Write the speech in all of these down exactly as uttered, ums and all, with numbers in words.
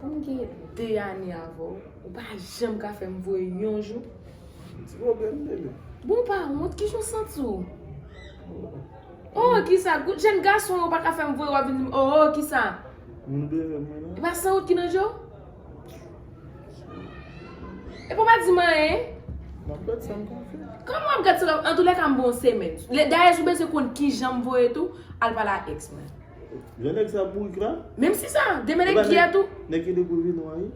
M gen de ane avè w, ou pa janm ka fè m voye yon jou. Ti pwoblèm, bebe. Bon, ou pa wont, kijan w santi w? Oh, kisa? Jèn gason yo pa ka fè m voye, w ap vin di m, oh, oh, kisa? Moun bebe mwen nan. E pa sanwont ki nan je w? E pa w pa di m anyen? M ap gad sa m ka fè. Kòman w ap gad sa? Antoulèka, m ba w yon semèn. Dayè, si w bezwen konn kijan m voye tou, al pale a ex mwen. Jan nèg sa bourik la? Menm si sa, demen nèg giyè tou. Nèg ki dekouvri nou a wi.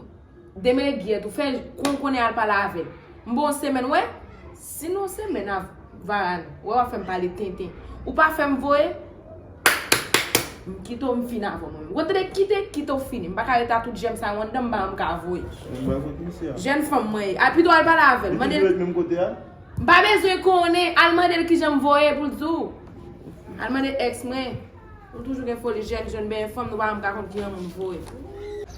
Demen nèg giyè tou. Fè kon konnen al pale avè l. M ba w yon semèn, wè. Si nan yon semèn a vara nou, wè w ap fè m pale tenten. Ou pa fè m voye, m kite w, m fin avè w mwen menm. Ou tande, kite, kite w fini. M pa ka rete a tout jèm sa yo anndan m pa janm ka voye. M pa kot misye a. Jèn fanm mwen ye. A pito al pale avè l. Mande l. Menm kote a? M pa bezwen konnen, al mande l kijan m voye pou l di w. Al mande ex mwen. Nou toujou gen foli jèn, jèn bèy fanm, nou pa janm ka konn kijan moun voye.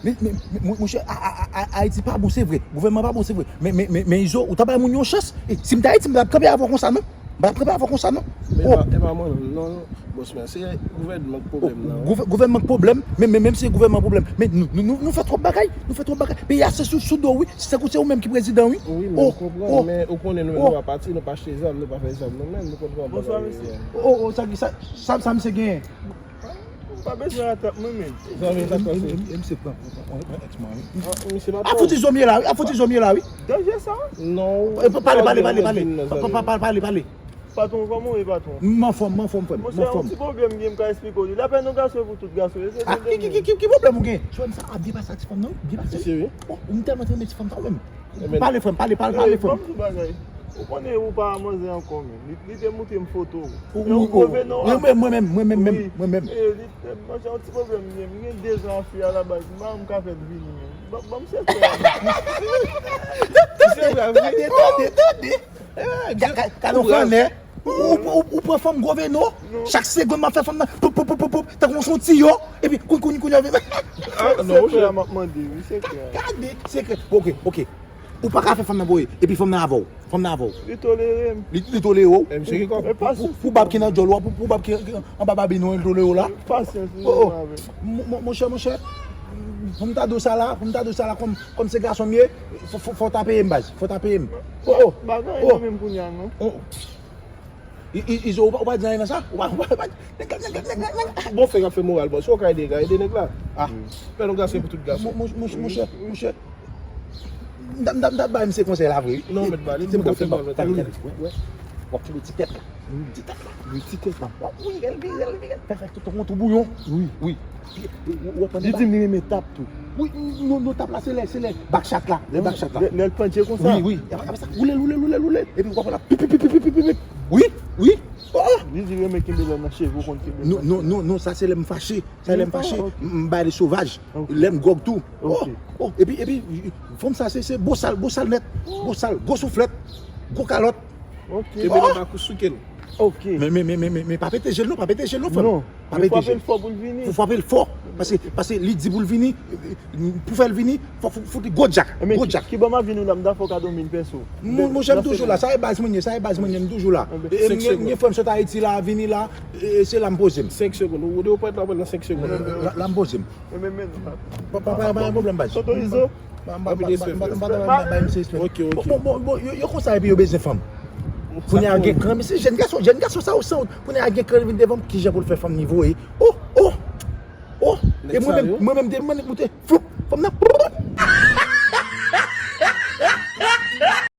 Men, men, men, mon, monchè, a, a, a, a, Ayiti pa bon, se vre. Gouvènman pa bon, se vre. Men, men, men, men Izo, ou ta bay moun yon chans. E, si m t Ayiti, m pa t ap kanpe avè w konsa, non. M pa t ap kanpe avè w konsa, non. Men e pa, e pa mwen menm, non, non. Bòs mwen, se gouvènman k pwoblèm nan. Gouvè-, gouvènman k pwoblèm, men, men, menm si se gouvènman pwoblèm. Men nou, nou, nou, nou fè twòp bagay, nou fè twòp bagay. Peyi a se sou, sou do, wi. Se tankou se ou menm ki prezidan, wi. Wi, men ou konnen nou menm, nou pa pati, nou pa achte zam, nou pa fè zam nou menm, nou konn kòman bagay yo ye. Oh, oh, sa ki, sa, sa, sa misye genyen? M pa bezwen atak mwen menm. Zam yo sa k pase? M se pran, pran, pran, pran ex mwen, wi. Ah, misye pa A fouti zòmye la, wi. A fouti zòmye la, wi. Danje sa? Non. E, pa- Pale, pale, pale, pale. Pa- pa- pa- Pale, pale. Patwon, kòman w ye, patwon? M anfòm, m anfòm, frè m. M Monchè, yon anfòm. Ti pwoblèm m gen, m ka eksplike w li. Lapèn yon gason e pou tout gason. E se Ah, ki, ki, ki, ki, ki pwoblèm ou gen? Jwenn sa, a byen pase ak ti fanm nan, wi. Byen pase. Serye? Oh, m tèlman te renmen ti fanm sa, wi. Pale, frè m, pale, pale, pale, frè m. Bon, bagay. Ou konnen ou pa manzè ankò, men. Li, li te montre m foto. Ou, ou, ou. Mwen, mwen, mwen menm, mwen menm, mwen menm. E, li, monchè, yon ti pwoblèm m gen. M gen de zan a fi a la baz. M pa, m ka fè l vini, men. Ban, ban m sèt. Se vre, vre. Tande, tande, tande. Ka- ka- Kado flannè. Ou, ou, ou, ou pran fanm gwo veno. Chak segonn m ap fè fanm nan. Poup, poup, poup, poup, poup. Tankou yon tiyo. Epi kounye, kounye, kounye. Ah, non, Sekrè m ap mande, wi, sekrè. Gade, sekrè. Ok, ok. Ou pa ka fè fanm nan voye. Epi fanm nan avè w. Fanm nan avè w. Li tolere m. Li, li tolere w. M cheke kòb. E pasyans. Pou, pou bab ki nan djòl ou a, pou, pou bab ki anba babin ou, li tolere w la. Pasyans, li Oh, oh. avè m. Mon, mon, monchè, monchè. Pou m ta di w sa la, pou m ta di w sa la, kòm, kòm se gason m ye, fò, fò, fò w ta peye m, baz. Fò w ta peye m. Oh, oh. Bagay Oh. Nan menm kounye a, non. Oh. I- i- Izo, ou pa, ou pa di anyen nan sa? Ou pa, ou pa, ou pa, nèg la, nèg la, nèg la, nèg la. Bon, fè k ap fè moral, bòs. Ou ka ede, ka ede nèg la. Ah. Fè nou gason pou tout gason. Mon, mon, mon, monchè, monchè. M ta, m ta, m ta bay misye konsèy la vre, wi. Non, mèt bale, Ti mwen bout fè fè mal, mal, mèt bale. wè. W ap fè ti tèt la. Ti tèt la. Ti tèt la. W ap wè l vire, l vire. Fè, fè tout yon tou bouyon. Wi. Wi. Li di m li renmen tap tou. Wi, nou, nou tap la, se lè, se lè. Backshot la, lè backshot la. Lè, lè l pandye konsa. Wi, wi. Apre, apre sa, woule, woule, woule, woule. Epi w ap wè la, pip, pip, pip, pip, pip, pip. Wi, wi. Oh! Li di renmen kenbe lè nan cheve, ou konn kenbe. Non, non, non, non, sa se lè m fache. Sa lè m fache, Ah, ok. M, m bay li sovaj. Ok. Lè m gwòg tou. Oh, Ok. oh. Epi, epi, fanm sa se, se bosal, bosal nèt. Bosal, gwo souflèt, gwo kalòt. Ok. Kenbe nan bak ou souke l. Ok. Men, men, men, men, men, men pa pete je l non, pa pete je l non, frè m. Non. Pa Men pete frape je l l. Fò pou l vini. Fò frape l fò. Paske, paske li di pou l vini, pou fè l vini, fò, fò, fò li gwo djak. Gwo djak. Ki bò m ap vini la, m ta fè w kado mil pèso. Mon, monchè, m toujou la. Sa e baz mwen ye, sa e baz mwen ye, m toujou la. E, e, m gen, m gen frè m sot Ayiti la, vini la, e, e, se la m poze m. Senk segonn. Ou de ou pwèt la pran nan senk segonn. La, la m poze m. Men, men, men. Pa, pa, pa, pa gen pwoblèm, baz. Tonton Izo. Ba, ba, ba, ba, ba, ba, ba, ba, ba, misye respè. Ok, ok. Bon, bon, bon, bon, yo, yo konsa epi yo bezwen fanm. Kounye a gen kran, misye jèn gason, jèn gason sa ou san, kounye a gen kran vin devan m, kijan pou l fè fanm ni voye. Oh, oh, oh. E mwen menm, mwen menm, te mande moute, floup.